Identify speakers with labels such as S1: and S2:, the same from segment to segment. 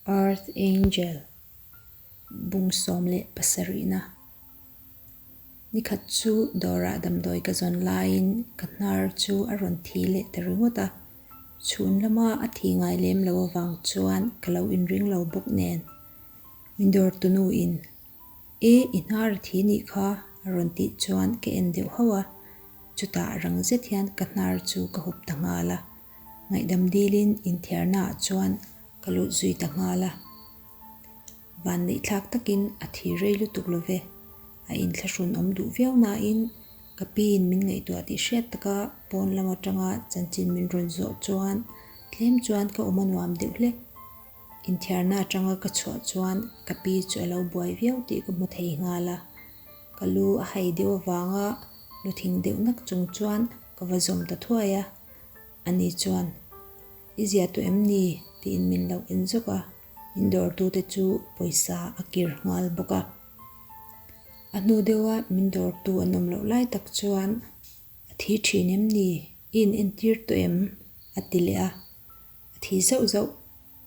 S1: Earth Angel, Bung 17na. Nikhat chu dawrah damdawi ka zawn laiin ka hnar chu a rawn thi leh ta ringawt a, chhun lama a thi ngai lem lo avang chuan ka lo inring lo bawk nen. Min dawrtu nuin, E, i hnar a thi nih kha, a rawn tih chuan ka en deuh hauh a, chutah rang zet hian ka hnar chu ka hup ta nghal a. Ngaihdam dilin inthiarnaah chuan ka lut zui ta nghal a. Vanneih thlak takin a thi rei lutuk lo ve. A inthlahrun awm duh viau nain ka piin min ngaihtuah tih hriat taka pawn lam atanga chanchin min rawn zawh chuan tlem chuan ka awm a nuam deuh hlek. Inthiarna atanga ka chhuah chuan ka pi chu a lo buai viau tih ka hmu thei nghal a. Ka lu a hai deuh avanga lu thing deuh nak chung chuan ka va zawm ta thuai a. Ani chuan, I zia tawh em ni? tiin min lo en zawk a, min dawrtute chu pawisa a kir nghal bawk a. A hnu deuha min dawrtu an awm loh lai tak chuan, A thi thin em ni? I in entir tawh em? a ti leh a, a thi zauh zauh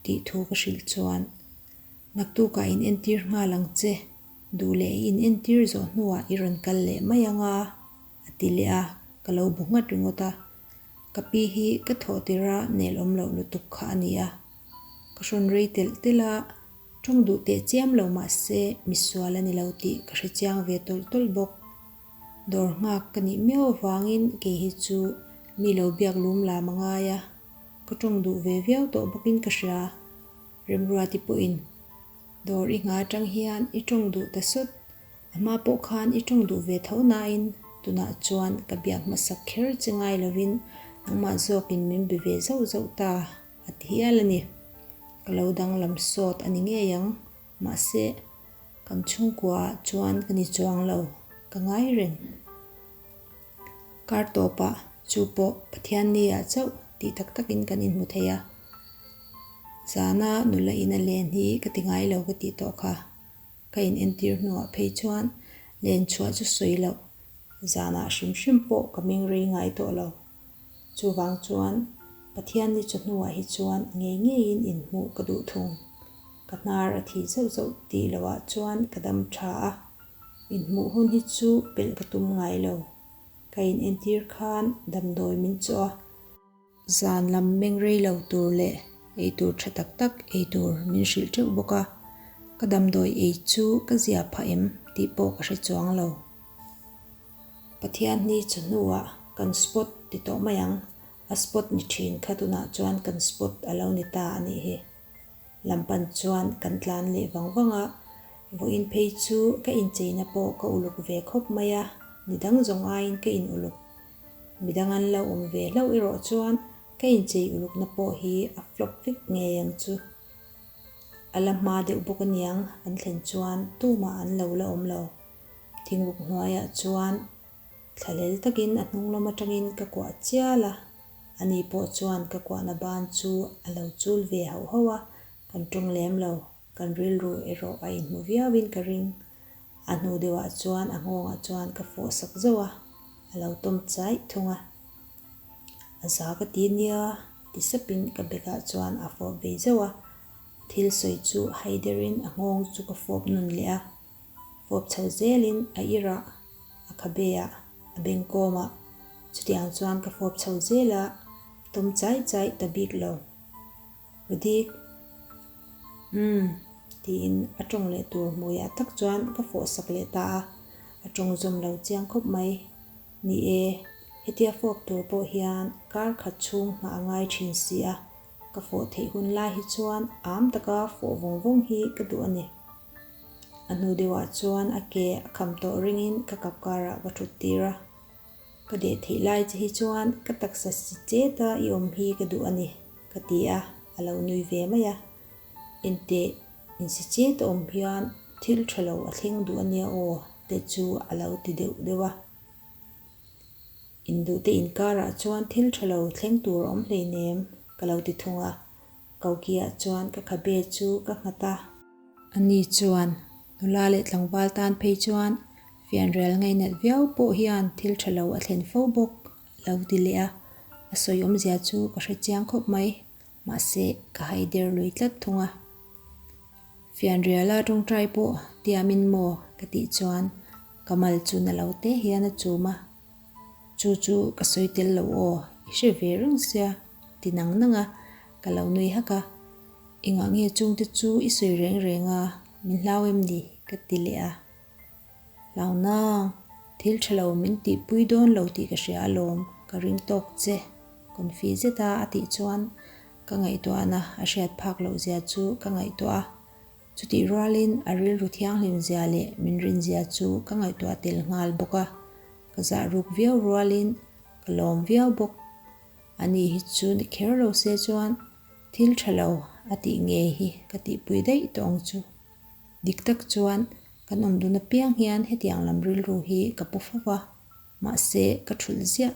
S1: tih thu ka hrilh chuan, Naktukah in entir nghal ang che, duh leh i in entir zawh hnuah i rawn kal leh mai ang a, a ti leh a, ka lo bu nghat ringawt a. Ka pi hi ka thawh tir a nel awm loh lutuk kha a ni a. Ka hrawn rei telh telh a, tawng duh teh chiam lo mah se misual a ni lo tih ka hre chiang ve tawlh tawlh bawk. Dawr nghak ka nih miau avangin kei hi chu mi lo biak lum lam a ngai a, ka tawng duh ve viau tawh bawkin ka hria. Remruati pawhin dawr i ngha atang hian i tawng duh ta sawt A hma pawh khan i tawng duh ve tho nain tunah chuan ka biak hmasak kher che ngai lovin nangmah zawkin min be ve zauh zauh ta a ti hial a ni. Ka lo danglam sawt a ni ngei ang, mahse kan chhungkuaah chuan ka ni chuang lo, ka ngai reng. Kar tawpah chu pawh Pathianni-ah chauh tih tak takin kan inhmu thei a, zana nula ina len hi ka ti ngai lo ka tih tawh kha. Ka in entir hnuah phei chuan len chhuah chu sawi loh, zanah hrim hrim pawh ka meng rei ngai tawh lo. Chuvang chuan Pathian ni chawhnuah hi chuan ngei ngeiin inhmuh ka duh thung. Ka hnar a thih zauh zauh tih lohah chuan ka dam tha a, inhmuh hun hi chu pelh ka tum ngai lo. Ka in entir khan damdawi min chawh a. Zan lam meng rei lo tur leh ei tur tha tak tak ei tur min hrilh teuh bawk a, ka damdawi ei chu ka zia phah em tih pawh ka hre chuang lo. Pathian ni chawhnuah kan spot ti tawh mai ang, a spot ni thin kha tunah chuan kan spot a lo ni ta a nih hi. Lampan chuan kan tlan leh vang vang a, vawiin phei chu ka incheina pawh ka uluk ve khawp mai a, ni dang zawng aiin ka in uluk. Midang an lo awm ve hlauh erawh chuan ka inchei ulukna pawh hi a flop vek ngei ang chu. A la hma deuh bawk aniang an thlen chuan tumah an lo la awm lo. Thingruk hnuaiah chuan thlahlel takin a hnung lam atangin ka kuah chial a, ani pawh chuan ka kuahna ban chu a lo chul ve hauh hauh a, kan tawng lem lo. Kan rilru erawh a inhmu viauin ka ring. A hnu deuhah chuan a nghawngah chuan ka fawh sak zauh a, a lo tawm chaih thung a. A za ka ti nia ti sapin ka bekah chuan a fawp ve zauh a, thil sawi chu hai derin a nghawng chu ka fawp nun leh a. Fawp chho zelin a irah, a khabeah, a bengkawmah chutiang chuan ka fawp chho zel a, tawm chaih chaih ta bik lo. Rudik, Umm, tiin a tawng leh tur hmuiah tak chuan ka fawh sak leh ta a, a tawng zawm lo chiang khawp mai. Ni e, hetia fawk tur pawh hian kar khat chhung nghah a ngai thin si a, ka fawh theih hun lai hi chuan am taka fawh vawng vawng hi ka duh a ni. A hnu deuhah chuan a ke a kham tawh ringin ka kap karah ka thut tir a. Ka deh theih lai che hi chuan ka taksa si cheta i awm hi ka duh a ni, ka ti a, a lo nui ve mai a. Enteh, insi chet a awm hian thil tha lo a thleng duh a nia aw te chu a lo ti deuh deuh a. Induhte inkarah chuan thil tha lo thleng tur a awm hleinem, ka lo ti thung a. Kokiah chuan ka khabe chu ka nghat a. Ani chuan nula leh tlangval tan phei chuan fianrial ngainat viau pawh hian thil tha lo a thlen fo bawk a lo ti leh a. A sawi awmzia chu ka hre chiang khawp mai, mahse ka hai der lui tlat thung a. Fianriala tawngtai pawh tiamin maw ka tih chuan ka mal chu na lo te hian a chum a. Chu chu ka sawi tel lo aw, i hre ve reng sia ti nang nang a, ka lo nui hak a. Engah nge chungte chu i sawi reng reng a, min hlau em ni? ka ti leh a. Hlau nang, thil tha lo min tihpui dawn lo tih ka hria alawm, ka ring tawk che, confi zeta a tih chuan ka ngaihtuahna a hriat phak loh zia chu ka ngaihtuah a. Chutih rualin a rilru thianghlim zia leh min rin zia chu ka ngaihtuah tel nghal bawk a, ka zah ruk viau rualin ka lawm viau bawk. Ani hi chu ni kher lo se chuan thil tha lo a tih ngei hi ka tihpui daih tawh ang chu. Dik tak chuan kan awm dun apiang hian hetiang lam rilru hi ka pu fo va, mahse ka thulh ziah.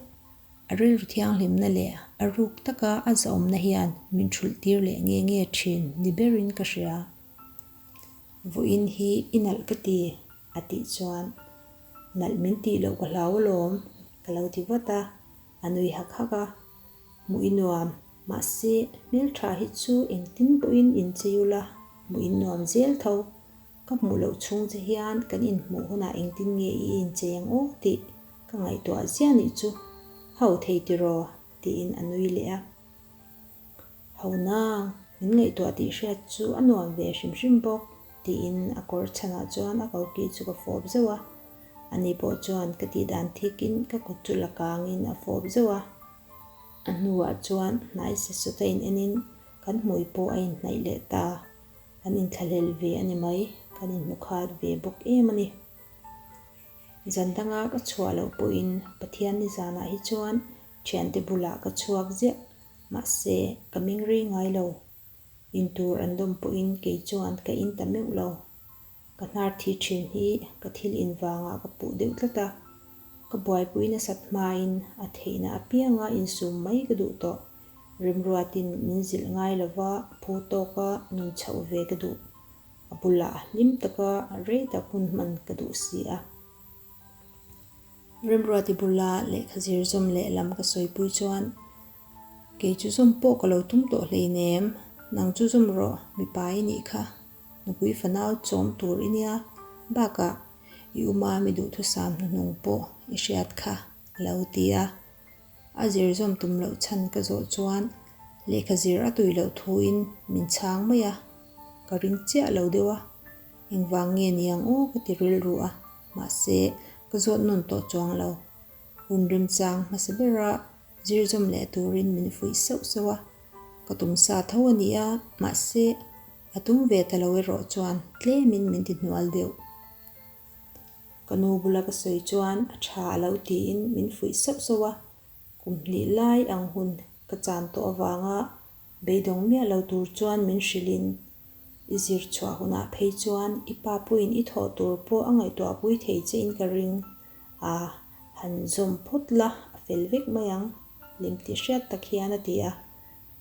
S1: A rilru thianghlimna leh a ruk taka a zahawmna hian min thulh tir leh nge nge thin ni berin ka hria. Vawiin hi i nalh ka ti, a tih chuan, Nalh min tih loh ka hlau alawm, ka lo ti vat a, a nui hak hak a. Hmuh i nuam, mahse hmeltha hi chu engtin pawhin inchei ula, hmuh in nuam zel tho. Ka hmuh loh chhung che hian kan inhmuh hunah engtin nge i inchei ang aw tih ka ngaihtuah ziah nih chu ho thei tiraw tiin a nui leh a. Ho nang, min ngaihtuah tih hriat chu a nuam ve hrim hrim bawk tiin a kawr chhanah chuan a koki chu ka fawp zeuh a. Ani pawh chuan ka tih dan thikin ka kut chu la kangin a fawp zeuh a. A hnuah chuan hnai sesawta in enin kan hmui pawh a inhnaih leh ta. Kan inthlahlel ve a ni mai, kan inhmu khat ve bawk em a ni. Zan danga ka chhuah loh pawhin Pathian nizanah hi chuan thiante bulah ka chhuak ziah, mahse ka ming rei ngai lo. In tur an dawm pawhin kei chuan ka in ta meuh lo. Ka hnar thi thin hi ka thil in vangah ka puh deuh tlat a, ka buaipui nasat hmain a theihna apianga insum mai ka duh tawh. Remruatin min zilh ngai lova phu tawka nun chhoh ve ka duh. A bulah hlim taka rei tak hun hman ka duh si a. Remruati bula lehkha zir zawm leh lam ka sawipui chuan, Kei chu zawm pawh ka lo tum tawh hleinem, nang chu zawm rawh, mipa i nih kha, nupui fanau chawm tur i nia, bakah i uma mi duhthusam hnuhnung pawh i hriat kha, a lo ti a. A zir zawm tum loh chhan ka zawh chuan lehkha zir a tui loh thuin min chhang mai a, ka ring chiah lo deuh a, engvang nge ni ang aw ka ti rilru a, mahse ka zawt nawn tawh chuang lo. Hun remchang hmasa bera zir zawm leh turin min fuih sauh sauh a, ka tum sa tho a ni a, mahse a tum ve ta lo erawh chuan tlemin min ti hnual deuh. Ka nu bula ka sawi chuan a tha a lo tiin min fuih sauh sauh a, kum hnih lai ang hun ka chan tawh avanga beidawng miah lo tur chuan min hrilhin, I zir chhuah hunah phei chuan i pa puiin i thawh tur pawh a ngaihtuahpui thei chein ka ring a, han zawm phawt la a fel vek mai ang, hlim tih hriat tak hian a ti a,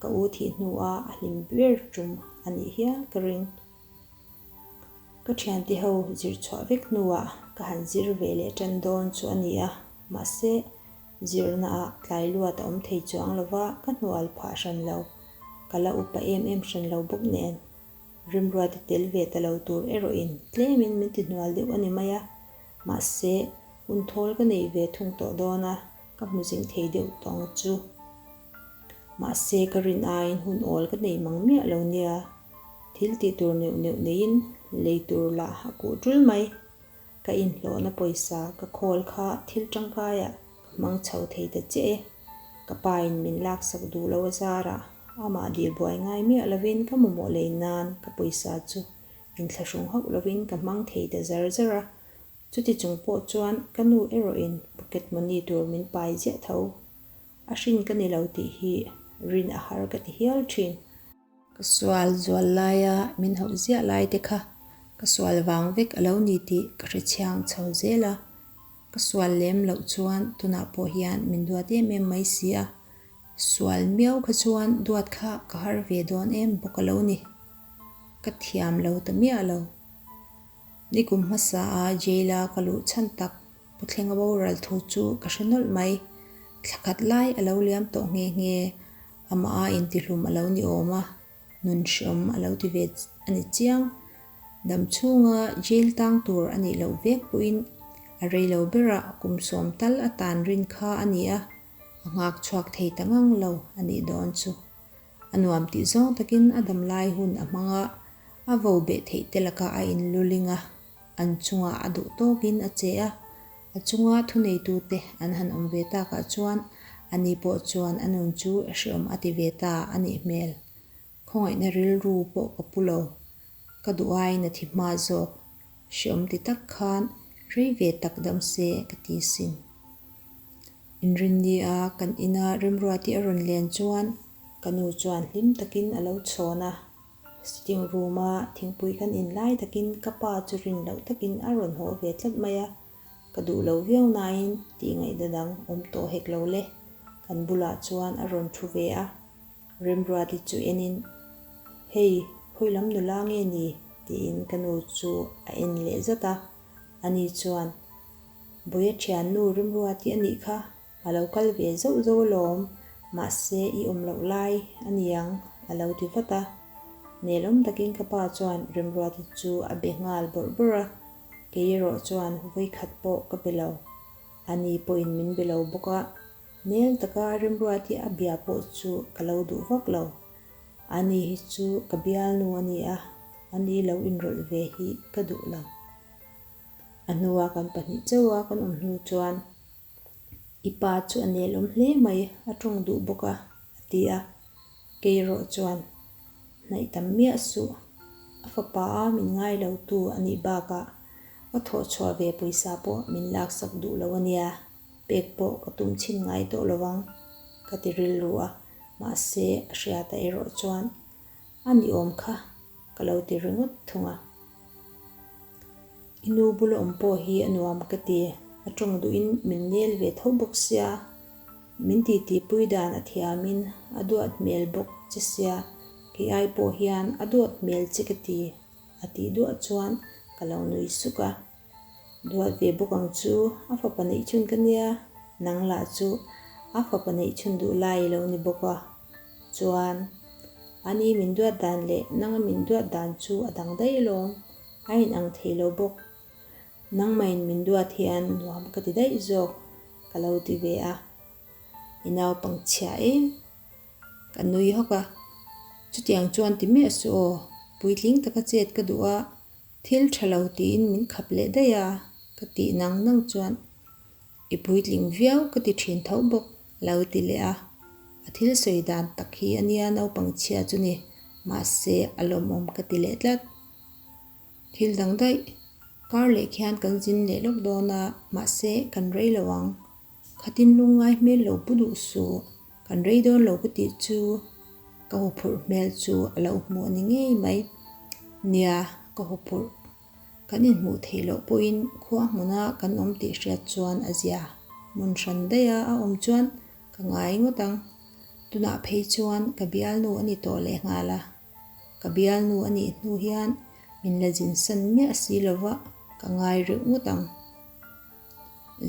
S1: ka u thih hnuah a hlim ber tum a nih hial ka ring. Ka thiante ho zir chhuah vek hnuah ka han zir ve leh tan dawn chu a ni a, mahse zirnaah tlai luat a awm thei chuang lova ka hnual phah hran lo, ka la upa em em hran lo bawk nen. Rimruati tel ve ta lo tur erawhin tlemin min ti hnual deuh a ni mai a, mahse hun thawl ka nei ve thung tawh dawn a, ka hmu zing thei deuh tawng chu. Mahse ka rin aiin hun awl ka nei mang miah lo nia. Thil tih tur neuh neuh neiin lei tur lah a kuh tul mai. Ka inhlawhna pawisa ka khawl kha thil tangkaiah ka hmang chho thei ta che e. Ka pain min laksak duh lo a zarah amah dil buai ngai miah lovin ka mamawh lei nan ka pawisa chu inthlahrung hauh lovin ka hmang thei ta zar zar a. Chuti chung pawh chuan ka nu erawhin pocket money tur min pai ziah tho. A hrin ka ni lo tih hi rin a har ka ti hial thin. Ka sual zual laia min hauh ziah lai te kha ka sual vang vek a lo ni tih ka hre chhiang chho zel a. Ka sual lem loh chuan tunah pawh hian min duat em em mai si a. Sual miau kha chuan duat kha ka har ve dawn em bawk a lo ni. Ka thiam lo ta miah lo. Nikum hmasa a jail a ka luh chhan tak Puthlenga boral thu chu ka hre nawlh mai. Thla khat lai a lo liam tawh nghe nghe. Amah a intihlum a lo ni awm a, nun hreawm a lo ti ve a ni chiang. Dam chhunga jail tang tur a nih loh vek pawhin a rei lo berah kum sawm tal a tan rin kha a ni a, a nghak chhuak thei ta ngang lo a nih dawn chu. A nuam tih zawng takin a dam lai hun a hmang a, a vo beh theih te lakah a inluling a, an chungah a duh tawkin a che a, a chunga thuneitute an han awm ve takah chuan ani pawh chuan a nun chu hreawm a ti ve ta a nih hmel. Khawngaihna rilru pawh ka pu lo. Ka duh aiin a thi hma zawk. Hreawm ti tak khan rei ve tak dam se ka ti sin. Inrinni a kan ina Remruati a rawn len chuan ka nu chuan hlim takin a lo chhawn a. Sitting room a thingpui kan in lai takin ka pa chu rin loh takin a rawn haw ve tlat mai a. Ka duh lo viau nain tih ngaihna dang awm tawh hek lo le. Kan bulah chuan a rawn thu ve a. Remruati chu enin, Hei, khawi lam nula nge ni? tiin ka nu chu a en leh zat a. Ani chuan, Bawia thiannu Remruati a nih kha, a lo kal ve zauh zauh alawm, mahse i awm loh lai a niang, a lo ti vat a. Nelawm takin ka pa chuan Remruati chu a be nghal bawrh bawrh a, kei erawh chuan vawikhat pawh ka be lo. Ani pawhin min be lo bawk a, Nel taka Remruati a bia pawh chu ka lo duh vak lo. Ani hi chu ka bialnu a ni a, ani lo inrawlh ve hi ka duh lo. A hnua kan pahnih chauha kan awm hnu chuan, I pa chu a nelawm hle mai, a tawng duh bawk a, a ti a. Kei erawh chuan, Hnaih tam miah suh, a fapa a min ngai lo tu a nih bakah ka thawhchhuah ve pawisa pawh min laksak duh lo a nia. Pek pawh ka tum chhin ngai tawh lo ang, ka ti rilru a, mahse a hriata erawh chuan a ni awm kha ka lo ti ringawt thung a. I nu bula awm pawh hi a nuam ka ti, a tawng duhin min nel ve tho bawk sia, min titipui dan a thiamin a duat hmel bawk che sia, kei ai pawh hian a duat hmel che ka ti, a tih duah chuan ka lo nui suk a. Duat ve bawk ang chu, a fapa neih chhun ka nia, nang lah chu a fapa neih chhun duh lai i lo ni bawk a. Chuan, ani min duat dan leh nanga min duat dan chu a dang daih alawm, a inang thei lo bawk. Nangmahin min duat hian nuam ka ti daih zawk, ka lo ti ve a. I naupang chhia em? Ka nui hawk a. Chutiang chuan ti miah suh aw, puitling taka chet ka duh a, Thil tha lo tiin min khap leh daih a, ka tih nang nang chuan i puitling viau ka ti thin tho bawk lo ti leh a. A thil sawi dan tak hi a nia naupang chhia chu ni, mahse a lawmawm ka ti leh tlat. Thil dang daih, kar leh khian kan zin leh lawk dawn a, mahse kan rei lo ang. Khatin lungngai hmel lo pu duh suh, kan rei dawn lo ka tih chu ka huphurh hmel chu a lo hmu a ni ngei mai. Nia, ka huphurh. Kan inhmuh theih loh pawhin khua hmuna kan awm tih hriat chuan a zia. Hmun hran daiha a awm chuan ka ngai ngawt ang. Tunah phei chuan ka bialnu a ni tawh lehnghal a. Ka bialnu a nih hnu hian min la zinsan miah si lova ka ngai reuh ngawt ang.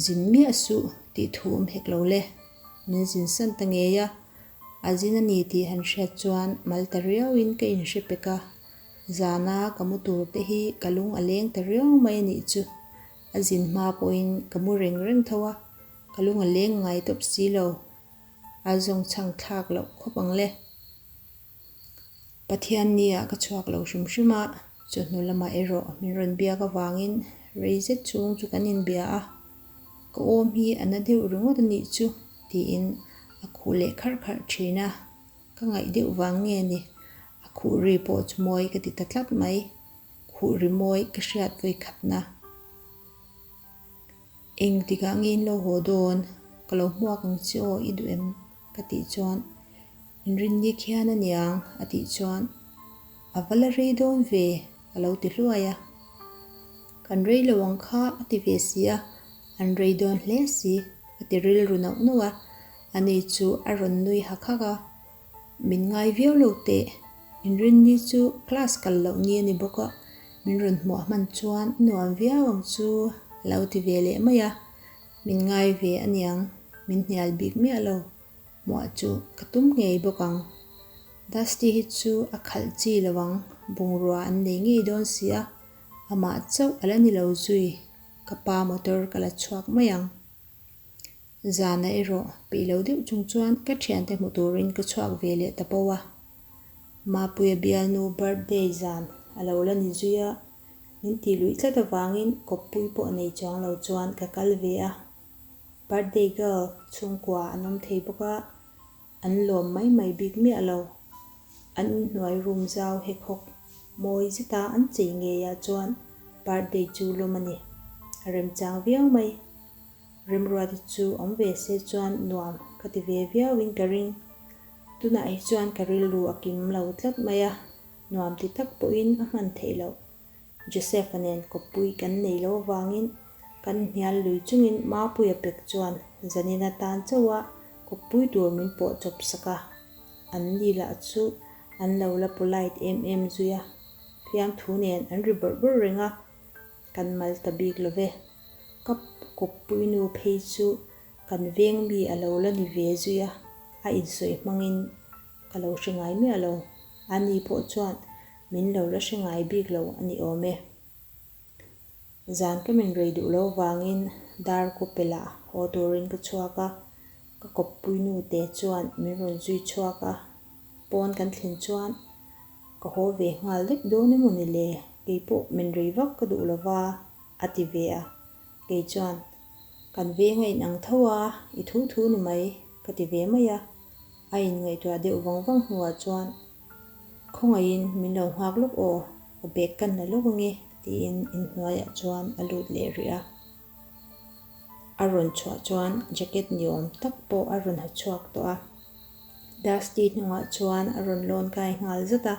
S1: Zin miah suh tih thu awm hek lo le. Min zin san ta ngei a, a zin a ni tih han hriat chuan mal ta riauin ka inhre pek a, zana ka mu tur te hi ka lung a leng ta riau mai a nih chu. A zin hma pawhin ka mu reng reng tho a, ka lung a leng ngai tawp si lo. A zawng chhang thlak loh khawp ang le. Pathian nia ka chhuak lo hrim hrim a, chawhnu lamah erawh min rawn biak avangin rei zet chhung chu kan inbia a, ka awm hi a na deuh ringawt a nih chu tiin a khuh leh kharh kharh thin a, ka ngaih deuh vang nge ni, a khuh ri pawh chu mawi ka ti ta tlat mai, khuh ri mawi ka hriat vawi khatna. Eng tikah nge in lo haw dawn? Ka lo hmuak ang che aw i duh em? Ka tih chuan Inrinni khian a niang a tih chuan a va la rei dawn ve ka lo ti hluai a. Kan rei lo ang kha a ti ve si a, an rei dawn hle si ka ti rilru nauh nauh a, ani chu a rawn nui hak hak a. Min ngai viau lo teh, Inrinni chu class kal loh ni a ni bawk a, min rawn hmuah hman chuan a nuam viau ang chu a lo ti ve leh mai a, min ngai ve a niang, min hnial bik miah lo. Hmuah chu ka tum ngei bawk ang. Dusty hi chu a khalh chi lo ang, bungrua an nei ngei dawn si a. Amah chauh a la ni lo zui, ka pa motor ka la chhuak mai ang. Zana erawh peih lo deuh chung chuan ka thiante hmu turin ka chhuak ve leh ta po a. Mapuia bialnu birthday zan a lo la ni zui a, min tih luih tlat avangin kawppui pawh nei chuang lo chuan ka kal ve a. Birthday girl chhungkua an awm thei bawk a, an lawm mai mai bik miah lo. An inhnuai room zau hek hawk mawi zeta an chei ngeiah chuan birthday chu lawm a ni. A remchang viau mai. Remruati chu awm ve se chuan nuam ka ti ve viauin ka ring. Tunah hi chuan ka rilru a kim lo tlat mai a, nuam ti tak pawhin a hman theih loh. Joseph-a nen kawppui kan nei lo avangin kan hnial lui chungin Mapuia pek chuan zanin atan chauha kawppui tur min pawh chawp sak a, an ni lah chu an lo la polite em em zui a, fiamthu nen an ri bawrh bawrh reng a, kan mal ta bik lo ve. Ka kawppui nu phei chu kan veng mi a lo la ni ve zui a, a insawi hmangin ka lo hre ngai miah lo. Ani pawh chuan min lo la hre ngai bik lo a ni awm e. Zan ka min rei duh lo vangin dar kaw pelah haw turin ka chhuak a, ka kawppui nu te chuan min rawn zui chhuak a, pawn kan thlen chuan ka haw ve nghal vek dawn emaw ni le, keipawh min rei vak ka duh lo va, a ti ve a, kei chuan kan veng a inang tho a, i thu thu ni mai ka ti ve mai a, a inngaihtuah deuh vang vang hnuah chuan Khawngaihin min lo nghak lawk aw, ka bag kan la lawk ange tiin inhnuaiah chuan a lut leh rih a. A rawn chhuah chuan jacket ni awm tak pawh a rawn ha chhuak tawh a. Dusty hnungah chuan a rawn lawn kai nghal zat a,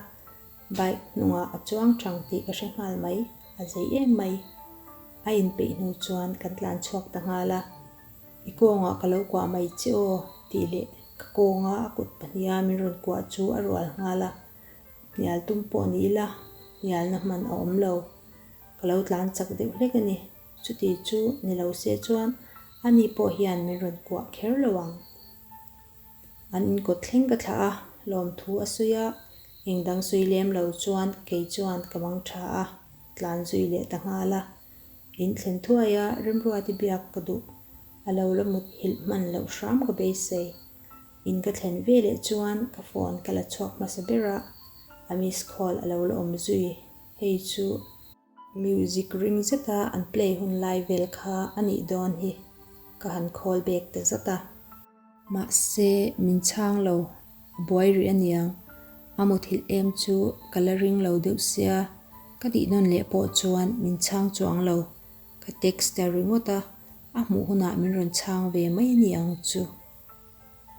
S1: bike hnungah a chuang thang tih ka hre nghal mai, a zei em mai. A inpeih hnu chuan kan tlan chhuak ta nghal a. I kawngah ka lo kuah mai che aw tih leh ka kawnga a kut pahniha min rawn kuah chu a rual nghal a, hnial tum pawh ni ila hnialna hman a awm lo. Ka lo tlan chak deuh hlek a ni. Chuti chu ni lo se chuan ani pawh hian min rawn kuah kher lo ang. An inkawt thleng ka thlah a, lawmthu a sawi a, engdang sawi lem lo chuan kei chuan ka mang tha a, tlan zui leh ta nghal a. In thlen thuai a, Remruati biak ka duh. A lo la mut hilh hman loh hram ka beisei. In ka thlen ve leh chuan ka phone ka la chhuak hmasa ber a, a miss call a lo la awm zui. Hei chu music ring zeta an play hun lai vel kha a nih dawn hi ka han call back ta zat a. Mahse, min chhang lo, a buai rih aniang. A muthilh em chu ka la ring lo deuh sia, ka tih nawn leh pawh chuan min chhang chuang lo. Ka text ta ringawt a, a hmuh hunah min rawn chhang ve mai a ni ang chu.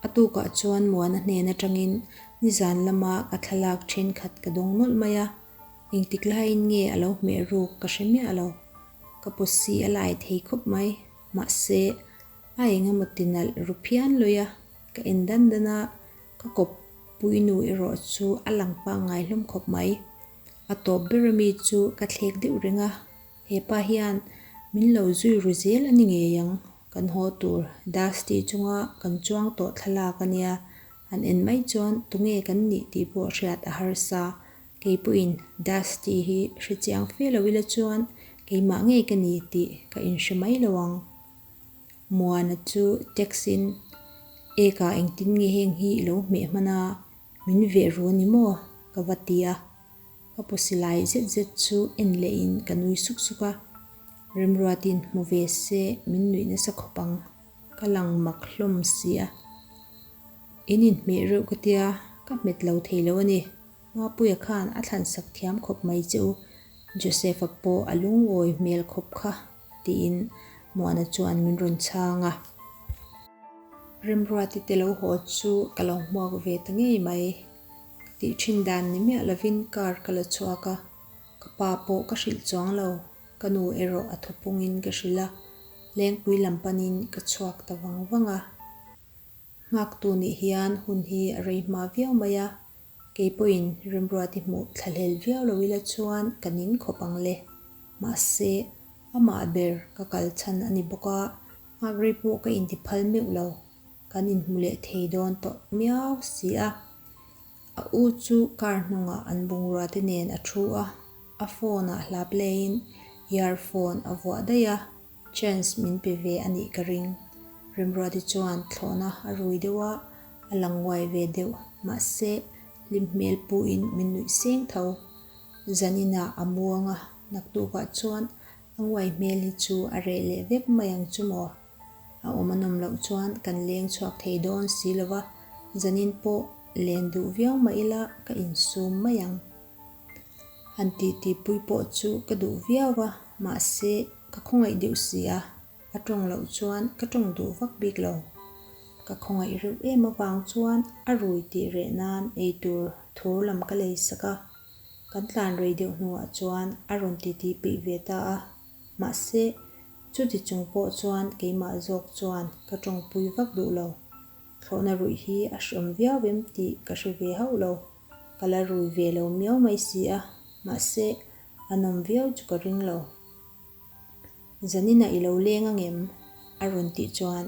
S1: A tukah chuan Muana hnen atangin nizan lama ka thlalak thenkhat ka dawng nawlh mai a, engtik laiin nge a lo hmeh ruk ka hre miah lo. Ka pawsi a lai thei khawp mai, mahse, A engemaw ti nalh ru phian lui a, ka en dan dan a, ka kawp puinu erawh chu a lang pangngai hlawm khawp mai. A tawp ber ami chu ka thlek deuh reng a, hepa hian min lo zui ru zel a ni ngei ang, kan haw tur Dusty chunga kan chuang tawh thlalak a nia, han en mai chuan tunge kan nih tih pawh hriat a harsa, kei pawhin Dusty hi hrechiang fe lo ila chuan keimah ngei ka ni tih ka inhre mai lo ang. Muana chu text-in, Eka engtin nge heng hi i lo hmeh hman a, min veh ru a ni maw? ka va ti a. Ka pawsi lai zet zet chu en lehin ka nui suk suk a. Remruatin hmu ve se min nuih nasa khawp ang, ka lang mak hlawm si a. In inhmeh reuh ka tia, ka hmet lo thei lo a ni. Mapuia khan a thlansak thiam khawp mai che u, Joseph-a pawh a lungawi hmel khawp kha. Tiin Muana chuan min rawn chhang a. Remruati te lo haw chu ka lo hmuak ve ta ngei mai. Ka tih thin dan ni miah lovin car ka la chhuak a, ka pa pawh ka hrilh chuang lo, ka nu erawh a thupungin ka hrilh a, lengpui lam panin ka chhuak ta vang vang a. Nghaktu nih hian hun hi a rei hma viau mai a, Kei pawhin Remruati hmuh thlahlel viau lo ila chuan ka ning khawp ang le. Mahse, amah ber ka kal chhan a ni bawk a, nghak rei pawh ka inti phal meuh lo. Kan inhmu leh thei dawn tawh miau si a. A u chu car hnungah an bungrua te nen a thu a. A phone ah hla play in earphone a vuah daih a, chance min pe ve a nih ka ring. Remruati chuan thlawhna a rui deuh a, a lang nguai ve deuh. Mahse, hlim hmel pu in min nuih seng tho. Zanin ah a muang a, naktuk ah chuan a nguai hmel hi chu a reh leh vek mai ang chu maw? A awm a nawm loh chuan kan leng chhuak thei dawn si lo va, zanin pawh len duh viau mah ila ka insum mai ang. Han titipui pawh chu ka duh viau a, mahse ka khawngaih deuh si a, a tawng loh chuan ka tawng duh vak bik lo. Ka khawngaih reuh em avang chuan a rui tih reh nan eitur thur lam ka lei sak a, kan tlan rei deuh hnuah chuan a rawn titi peih ve ta a. Mahse, chuti chung pawh chuan keimah zawk chuan ka tawngpui vak duh lo. Thlawhna ruih hi a hreawm viau em tih ka hre ve hauh lo. Ka la rui ve lo miau mai si a, mahse, a nawm viau chu ka ring lo. Zaninah i lo leng angem? a rawn tih chuan,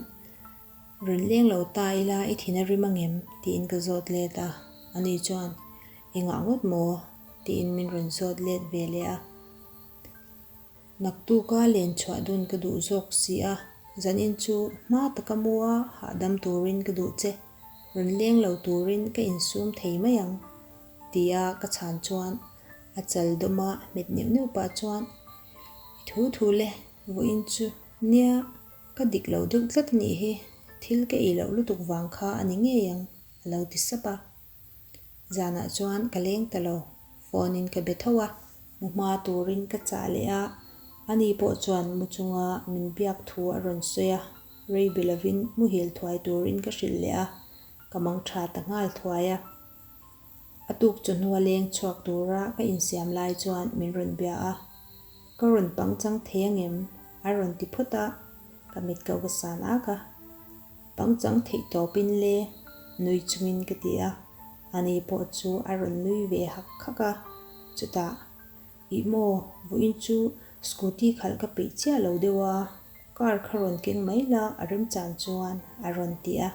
S1: Rawn leng lo ta ila i thin a rim angem? tiin ka zawt let a. Ani chuan, Engah ngawt maw? tiin min rawn zawt let ve leh a. Naktuka len chhuah dun ka duh zawk si a, zanin chu hma taka mua hahdam turin ka duh che, rawn leng lo turin ka insum thei mai ang, tia ka chhan chuan a chal dawma hmet neuh neuh pah chuan, I thu thu le, vawiin chu nia ka dik lo deuh tlat a nih hi, thil ka ei loh lutuk vang kha a ni ngei ang, a lo ti sap a. Zanah chuan ka leng ta lo, phone in ka be tho a, mu hma turin ka chah leh a, ani pawh chuan mu chunga min biak thu a rawn sawi a, rei be lovin muhil thuai turin ka hrilh leh a, ka mang tha ta nghal thuai a. A tuk chawhnua leng chhuak tura ka insiam lai chuan min rawn bia a, ka rawn pangchang thei angem? a rawn ti phawt a, ka mit ko ka san ak a. Pangchang theih tawpin le, nui chungin ka ti a, ani pawh chu a rawn nui ve hak hak a, chutah, Ih maw, vawiin chu scooty khalh ka peih chiah lo deuh a, car kha rawn keng mai la a remchan chuan a rawn ti a.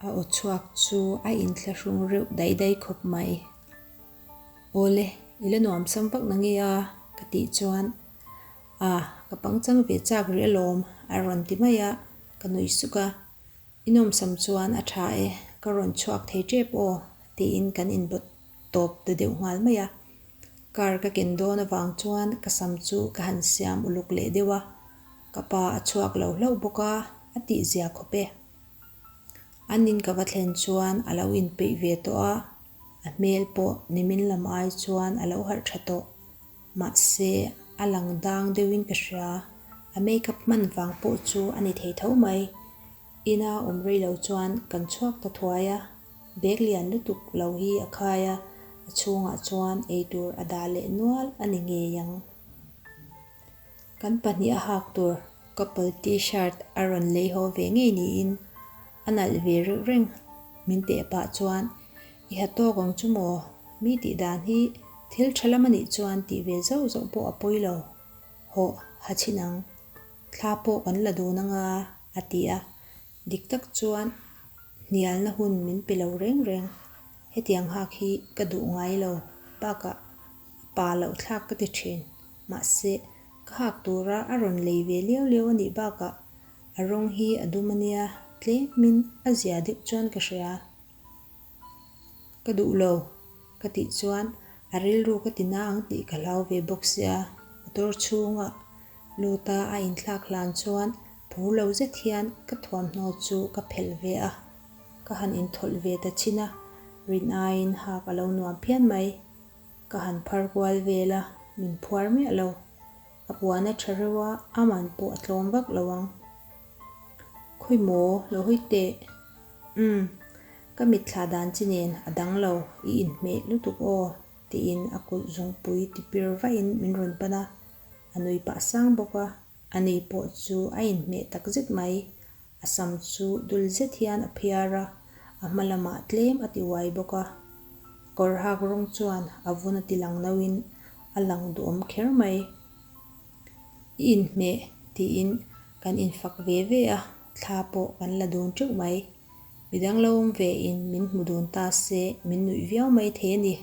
S1: A aw chhuak chu a inthlahrung reuh daih daih khawp mai. Awle, i la nuam sam vak na nge a? ka tih chuan, A, ka pangchang ve chak rih alawm, a rawn ti mai a, ka nui suk a. I nawmsam chuan a tha e, ka rawn chhuak thei tep aw, tiin kan inbawt tawp ta deuh nghal mai a. Car ka ken dawn avang chuan ka sam chu ka han siam uluk leh deuh a, ka pa a chhuak lo hlauh bawk a, a tihzia khawp e. An in ka va thlen chuan a lo inpeih ve tawh a, a hmel pawh nimin lam ai chuan a lo harh tha tawh. Mahse, a lang dang deuhin ka hria. A makeup hman vang pawh chu a ni thei tho mai. Ina awm rei lo chuan kan chhuak ta thuai a, bag lian lutuk lo hi a khai a, a chhungah chuan eitur a dah leh nual a ni ngei ang. Kan pahnih a hak tur couple t-shirt a rawn lei haw ve ngei niin a nalh ve reuh reng. Min teh pah chuan, I ha tawk ang chu maw? Mi tih dan hi thil tha lam a nih chuan tih ve zauh zauh pawh a pawi lo. Hawh, ha chhin ang. Thla pawh kan la dun anga, a ti a. Dik tak chuan hnialna hun min pe lo reng reng. Hetiang hak hi ka duh ngai lo. Bakah a pa loh thlak ka ti thin. Mahse, ka hak tura a rawn lei ve liau liau a nih bakah a rawng hi a dum a nia, tlemin a zia deuh chuan ka hria. Ka duh lo, ka tih chuan a rilru ka ti na ang tih ka hlau ve bawk sia, motor chhungah luta a inthlak hlan chuan phur lo zet hian ka thuamhnaw chu ka phelh ve a, ka han inthawlh ve ta chin a, rin aiin hak a lo nuam phian mai. Ka han phar kual vel a, min phuar miah lo. A puan a tha reuh a, a man pawh a tlawm vak lo ang. Khawi maw, lo hawi teh. Umm, ka mitthla dan chi nen a dang lo, i inhmeh lutuk aw, tiin a kut zungpui tipir vahin min rawn pan a, a nui pah sang bawk a, ani pawh chu a inhmeh tak zet mai. A sam chu dul zet hian a phiar a, a hma lamah tlem a ti uai bawk a. Kawr hak rawng chuan a vun a ti lang nauhin a lang duhawm kher mai. I inhmeh tiin kan infak ve ve a, thla pawh kan la dun teuh mai. Midang lo awm ve in min hmu dun ta se min nuih viau mai thei a ni.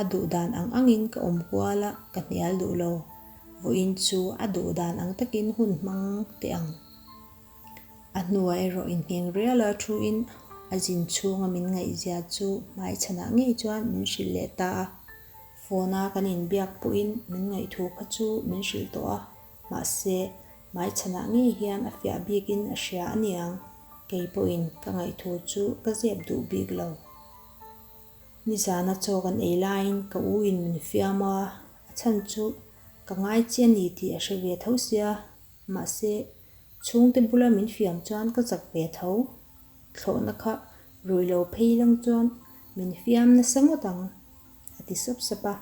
S1: A duh dan ang angin ka awm kual a, ka hnial duh lo. Vawiin chu a duh dan ang takin hun hmang teh ang. A hnuah erawh inhneng rial a thu in a zin chhunga min ngaihzia chu hmaichhanah ngei chuan min hrilh leh ta a. Phone a kan inbiak pawhin min ngaihthu kha chu min hrilh tawh a, mahse hmaichhanah ngei hian a fiah bikin a hria a niang, kei pawhin ka ngaihthu chu ka zep duh bik lo. Nizana chaw kan ei laiin ka u in min fiam a, a chhan chu ka ngai chi a ni tih a hre ve tho sia, mahse chhungte bula min fiam chuan ka chak ve tho. Thlawhna kha rui lo phei lang chuan min fiam nasa ngawt ang, a ti sap sap a.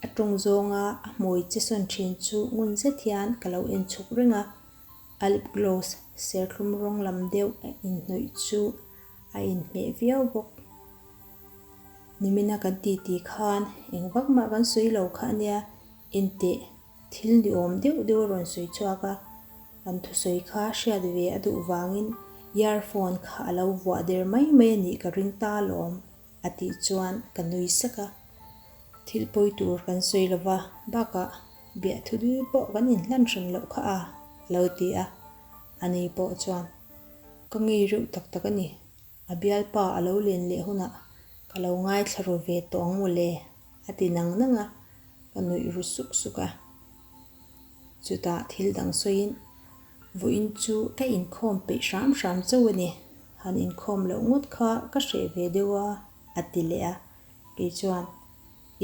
S1: A tawng zawnga a hmui che sawn thin chu ngun zet hian ka lo en chhuk reng a, a lip gloss serthlum rawng lam deuh a inhnawih chu a inhmeh viau bawk. Nimina kan titi khan eng vak mah kan sawi lo kha ania, enteh thil ni awm deuh deuh a rawn sawi chhuak a, kan thusawi kha hriat ve a duh vangin earphone kha a lo vuah der mai mai a nih ka ring ta alawm a tih chuan ka nui sak a. Thil pawi tur kan sawi lo va, bakah biahthu dui pawh kan inhlan hran loh kha a lo ti a, ani pawh chuan ka ngei reuh tak tak a ni. A bialpa a lo len leh hunah ka lo ngaithla ru ve tawh ang mawle a ti nang nang a, ka nuih ru suk suk a. Chutah thil dang sawiin vawiin chu ka inkhawm peih hram hram chauh a ni, han inkhawm loh ngawt kha ka hreh ve deuh a a ti leh a. Kei chuan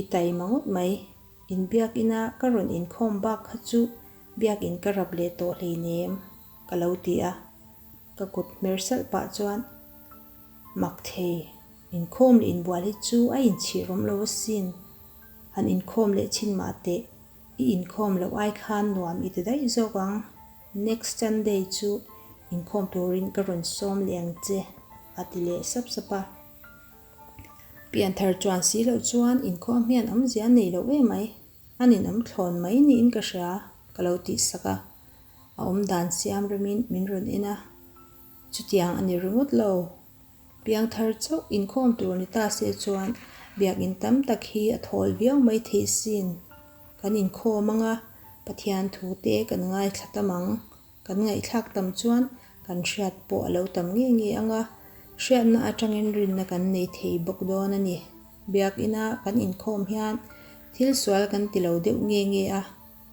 S1: i taima ngawt mai, inbiakina ka rawn inkhawm bak kha chu biakin ka rap leh tawh hleinem ka lo ti a. Ka kut hmer salh pah chuan mak thei, inkhawm leh inbual hi chu a inchhir awm lo asin, han inkhawm leh chhin mah teh, i inkhawm loh ai khan nuam i ti daih zawk ang, next Sunday chu inkhawm turin ka rawn sawm leh ang che a ti leh sap sap a. Pianthar chuan si loh chuan inkhawm hian awmzia a nei loh emai, a ninawm thlawn mai niin ka hria ka lo tih sak a. A awm dan siam remin min rawn en a, chutiang a ni ringawt lo. Piangthar chauh inkhawm tur ni ta se chuan biakin tam tak hi a thawl viau mai thei sin. Kan inkhawm anga Pathian thu te kan ngaithla tam ang. Kan ngaihthlak tam chuan kan hriat pawh a lo tam nge nge anga, hriatna atangin rinna kan nei thei bawk dawn a ni. Biakina kan inkhawm hian thil sual kan ti lo deuh nge nge a.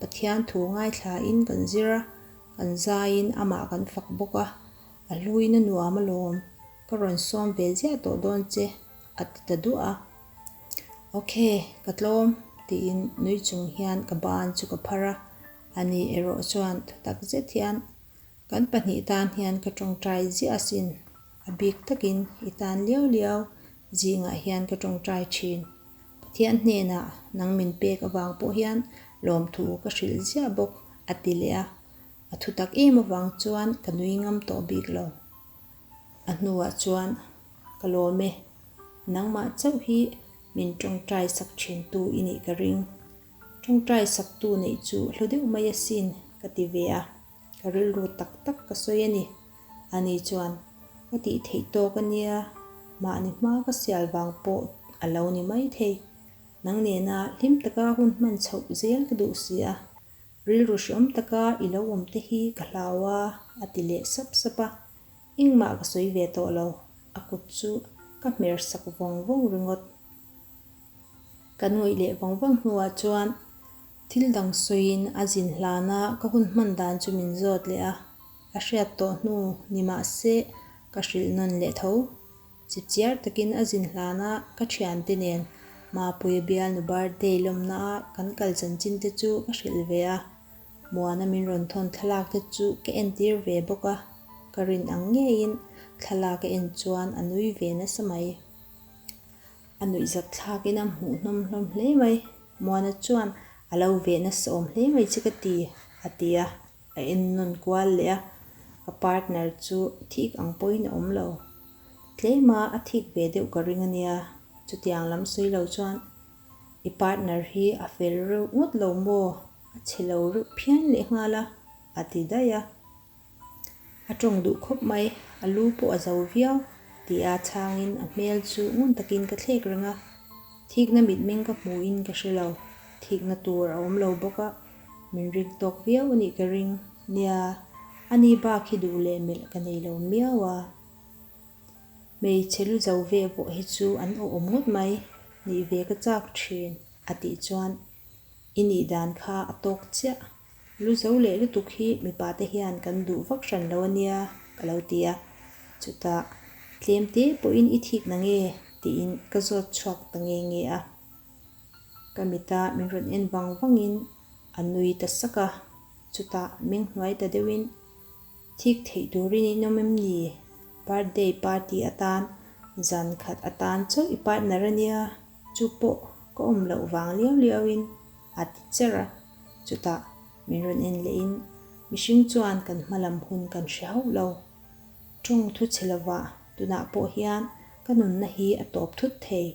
S1: Pathian thu ngaithlain kan zir a, kan zaiin amah kan fak bawk a, a hluin a nuam alawm, ka rawn sawm ve ziah tawh dawn che, a ti ta duah a. Ok, ka tlawm, tiin nui chung hian ka ban chu ka phar a, ani erawh chuan thutak zet hian, Kan pahnih tan hian ka tawngtai ziah asin, a bik takin i tan liau liau zingah hian ka tawngtai thin. Pathian hnenah nang min pek avang pawh hian lawmthu ka hrilh ziah bawk, a ti leh a. A thu tak em avang chuan ka nui ngam tawh bik lo. A hnuah chuan, Ka lawm e, nangmah chauh hi min tawngtai sak thintu i nih ka ring. Tawngtai saktu neih chu hlu deuh mai asin, ka ti ve a. Ka rilru tak tak ka sawi a ni. Ani chuan, Ka tih theih tawk a nia, mahni hma ka sial vang pawh a lo ni mai thei. Nang nena hlim taka hun hman chhoh zel ka duh si a, rilru hreawm taka i lo awm te hi ka hlau a, a ti leh sap sap a. Engmah ka sawi ve tawh lo, a kut chu ka hmer sak vawng vawng ringawt. Kan ngawih leh vang vang hnuah chuan Thil dang sawiin a zin hlana ka hun hman dan chu min zawt leh a, a hriat tawh hnu ni mah se ka hrilh nawn leh tho. Chipchiar takin a zin hlana ka thiante nen Mapuia bialnu birthday lawmna a kan kal chanchin te chu ka hrilh ve a, Muana min rawn thawn thlalak te chu ka entir ve bawk a, ka rin ang ngeiin thlalak a en chuan a nui ve nasa mai. A nuihzat thlakin a hmuh hnawm hlawm hle mai. Muana chuan a lo veh nasa awm hle mai che ka ti, a ti a. A en nawn kual leh a, ka partner chu thik ang pawhin a awm lo. Tlema a thik ve deuh ka ring a nia, chutiang lam sawi lo chuan i partner hi a fel reuh ngawt lo maw, a chhe lo reuh phian lehnghal a, a ti daih a. A tawng duh khawp mai, a lu pawh a zo viau, tia chhangin a hmel chu ngun takin ka thlek reng a. Thikna mitmeng ka hmuin ka hre lo, thikna tur a awm lo bawk a, min ring tawk viau a nih ka ring. Nia, ani bak hi duh leh melh ka nei lo miau a. Hmeichhe lu zo veh vawh hi chu an awhawm ngawt mai, nih ve ka chak thin, a tih chuan i nih dan kha a tawk chiah. Lu zo leh lutuk hi mipa te hian kan duh vak hran lo a nia, ka lo ti a. Chutah, Tlem te pawhin i thik na nge? tiin ka zawt chhuak ta nge nge a. Ka mita min rawn en vang vangin a nui ta sak a. Chutah meng hnuai ta deuhin, Thik theih turin in awm em ni? Birthday party atan zan khat atan chauh i partner a nia, chu pawh ka awm loh vang liau liauin a ti cher a. Chutah min rawn en lehin, Mihring chuan kan hma lam hun kan hre hauh lo. Tawng thu chhe lovah tunah pawh hian ka nunna hi a tawp thut thei.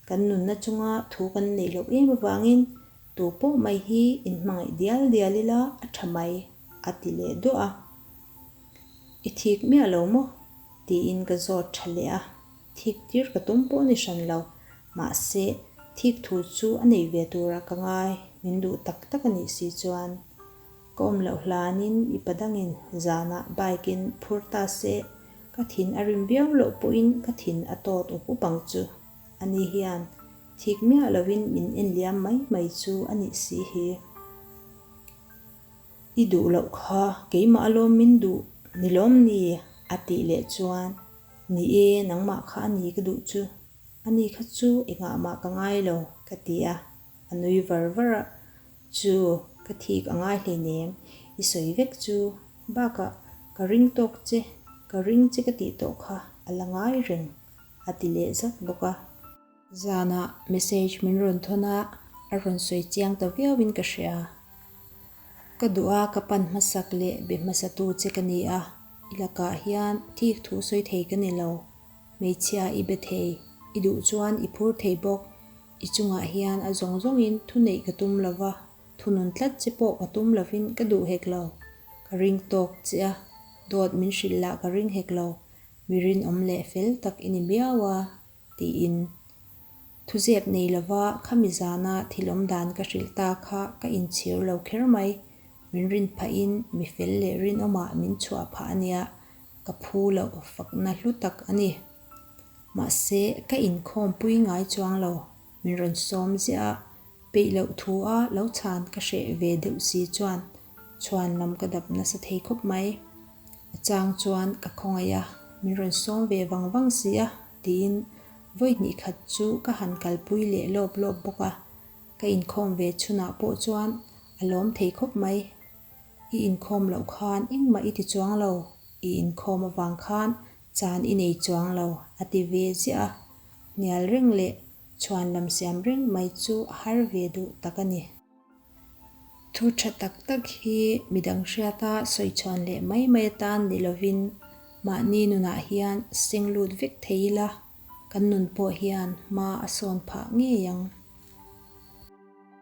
S1: Kan nunna chunga thu kan neih loh em avangin tu pawh mai hi inhmangaih dial dial ila a tha mai. A ti leh duah a. I thik miah lo maw? tiin ka zawt tha leh a. Thik tir ka tum pawh ni hran lo. Mahse, thik thu chu a nei ve tura ka ngai, min duh tak tak a nih si chuan. Ka awm loh hlanin mipa dangin zanah bike-in phur ta se, ka thin a rim viau loh pawhin ka thin a tawt up up ang chu. Ani hian thik miah lovin min enliam mai mai chu a nih si hi. I duh loh kha keimah alawm min duh ni lawm ni? a tih leh chuan, Ni e, nangmah kha a ni ka duh chu. Ani kha chu engah mah ka ngai lo, ka ti a. A nui var var a, Chu, ka thik a ngai hleinem, i sawi vek chu. Bakah, ka ring tawk che, ka ring che ka tih tawh kha a la ngai reng, a ti leh zat bawk a. Zanah message min rawn thawn a, a rawn sawi chiang ta viauin ka hria. Ka duh a, ka pan hmasak leh be hmasatu che ka ni a, i lakah hian thik thu sawi thei ka ni lo. Hmeichhia i be thei, i duh chuan i phur thei bawk. I chungah hian a zawng zawngin thu neih ka tum lo va, thunun tlat che pawh ka tum lovin ka duh hek lo. Ka ring tawk che a, dawt min hrilh lah ka ring hek lo. Mi rinawm leh fel tak i ni miau a. Tiin. Thuzep nei lova khami zana thil awm dan ka hrilh ta kha ka inchhir lo kher mai. Min rin phahin mi fel leh rinawmah min chhuah phah a nia, ka phu loh fakna hlu tak a ni. Mahse, ka inkhawmpui ngai chuang lo, min rawn sawm ziah a, peih loh thu a lo chhan ka hreh ve deuh si chuan chhuan lam ka dap nasa thei khawp mai. A chang chuan ka khawngaih a, min rawn sawm ve vang vang si a. Tiin vawi hnih khat chu ka han kalpui leh lawp lawp bawk a, ka inkhawm ve chhunah pawh chuan a lawm thei khawp mai. I inkhawm loh khan engmah i ti chuang lo, i inkhawm avang khan chan i nei chuang lo a ti ve ziah a, hnial reng leh chhuan lam siam reng mai chu a har ve duh tak a ni. Thu tha tak tak hi midang hriata sawi chhuan leh mai mai atan ni lovin mahni nunah hian seng lut vek thei ila, kan nun pawh hian hma a sawn phah ngei ang.